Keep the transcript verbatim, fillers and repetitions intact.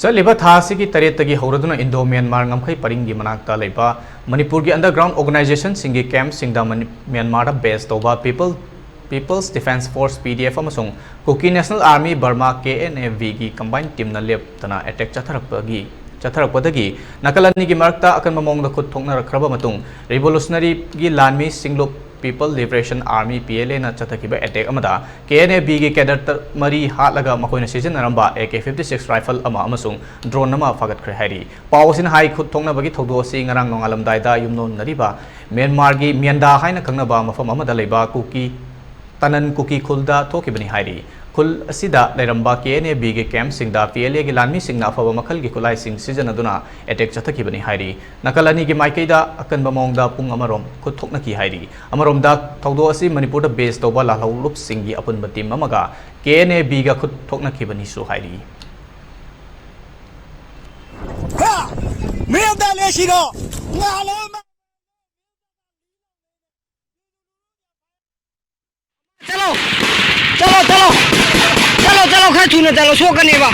ꯆꯠꯂꯤꯕ ꯊꯥ ꯑꯁꯤꯒꯤ ꯇꯔꯦꯠꯇꯒꯤ ꯍꯧꯔꯗꯨꯅ ꯏꯟꯗꯣ ꯃ꯭ꯌꯥꯟꯃꯥꯔ ꯉꯝꯈꯩ ꯄꯔꯤꯡꯒꯤ ꯃꯅꯥꯛꯇ ꯂꯩꯕ ꯃꯅꯤꯄꯨꯔꯒꯤ underground organizationꯁꯤꯡꯒꯤ campꯁꯤꯡꯗ ꯃꯅꯤ-, ꯃ꯭ꯌꯥꯟꯃꯥꯔꯗ base ꯇꯧꯕ People, People's Defence Force, P D F, ꯑꯃꯁꯨꯡ Kuki National Army Burma, K N A Bꯒꯤ combined teamꯅ ꯂꯦꯞꯇꯅ attack ꯆꯠꯊꯔꯛꯄꯒꯤ, ꯆꯠꯊꯔꯛꯄꯗꯒꯤ ꯅꯥꯀꯜ ꯑꯅꯤꯒꯤ ꯃꯔꯛꯇ ꯑꯀꯟꯕ ꯃꯑꯣꯡꯗ ꯈꯨꯠ ꯊꯣꯛꯅꯔꯛꯈ꯭ꯔꯕ ꯃꯇꯨꯡ, Revolutionaryꯒꯤ ꯂꯥꯟꯃꯤ ꯁꯤꯡꯂꯨꯞ People Liberation Army, P L Aꯅ ꯆꯠꯊꯈꯤꯕ attack ꯑꯃꯗ K N A Bꯒꯤ cadre ꯃꯔꯤ ꯍꯥꯠꯂꯒ ꯃꯈꯣꯏꯅ ꯁꯤꯖꯤꯟꯅꯔꯝꯕ A K fifty-six rifle ꯑꯃ ꯑꯃꯁꯨꯡ drone ꯑꯃ ꯐꯥꯒꯠꯈ꯭ꯔꯦ ꯍꯥꯏꯔꯤ꯫ ꯄꯥꯎ ꯑꯁꯤꯅ ꯍꯥꯏ, ꯈꯨꯠ ꯊꯣꯛꯅꯕꯒꯤ ꯊꯧꯗꯣꯛ ꯑꯁꯤ ꯉꯔꯥꯡ ꯅꯣꯡꯉꯥꯜꯂꯝꯗꯥꯏꯗ ꯌꯨꯝꯂꯣꯟꯅꯔꯤꯕ ꯃ꯭ꯌꯥꯟꯃꯥꯔꯒꯤ ꯃ꯭ꯌꯥꯟꯗꯥ ꯍꯥꯏꯅ ꯈꯪꯅꯕ ꯃꯐꯝ ꯑꯃꯗ ꯂꯩꯕ ꯀꯨꯀꯤ, ꯇꯅꯟ ꯀꯨꯀꯤ ꯈꯨꯜꯗ ꯊꯣꯛꯈꯤꯕꯅꯤ ꯍꯥꯏꯔꯤ꯫ ꯈꯨꯜ ꯑꯁꯤꯗ ꯂꯩꯔꯝꯕ K N A Bꯒꯤ campꯁꯤꯡꯗ P L Aꯒꯤ ꯂꯥꯟꯃꯤꯁꯤꯡꯅ ꯑꯐꯕ ꯃꯈꯜꯒꯤ ꯈꯨꯠꯂꯥꯏꯁꯤꯡ ꯁꯤꯖꯤꯟꯅꯗꯨꯅ attack ꯆꯠꯊꯈꯤꯕꯅꯤ ꯍꯥꯏꯔꯤ꯫ ꯅꯥꯀꯜ ꯑꯅꯤꯒꯤ ꯃꯥꯏꯀꯩꯗ ꯑꯀꯟꯕ ꯃꯑꯣꯡꯗ ꯄꯨꯡ ꯑꯃꯔꯣꯝ ꯈꯨꯠ ꯊꯣꯛꯅꯈꯤ ꯍꯥꯏꯔꯤ꯫ ꯑꯃꯔꯣꯝꯗ ꯊꯧꯗꯣꯛ ꯑꯁꯤ ꯃꯅꯤꯄꯨꯔꯗ base ꯇꯧꯕ ꯂꯥꯜꯍꯧꯂꯨꯞꯁꯤꯡꯒꯤ ꯑꯄꯨꯟꯕ team ꯑꯃꯒ K N A Bꯒ ꯈꯨꯠ ꯊꯣꯛꯅꯈꯤꯕꯅꯤꯁꯨ ꯍꯥꯏꯔꯤ꯫ ꯍꯥ! ꯃꯤꯔꯝꯗ ꯂꯦꯁꯤꯔꯣ? ꯉꯥꯂꯣ! ꯆꯠꯂꯣ! ꯆꯠꯂꯣ, ꯆꯠꯂꯣ! ꯆꯠꯂꯣ, ꯆꯠꯂꯣ, ꯈꯔ ꯊꯨꯅ ꯆꯠꯂꯣ, ꯁꯣꯛꯀꯅꯦꯕ꯫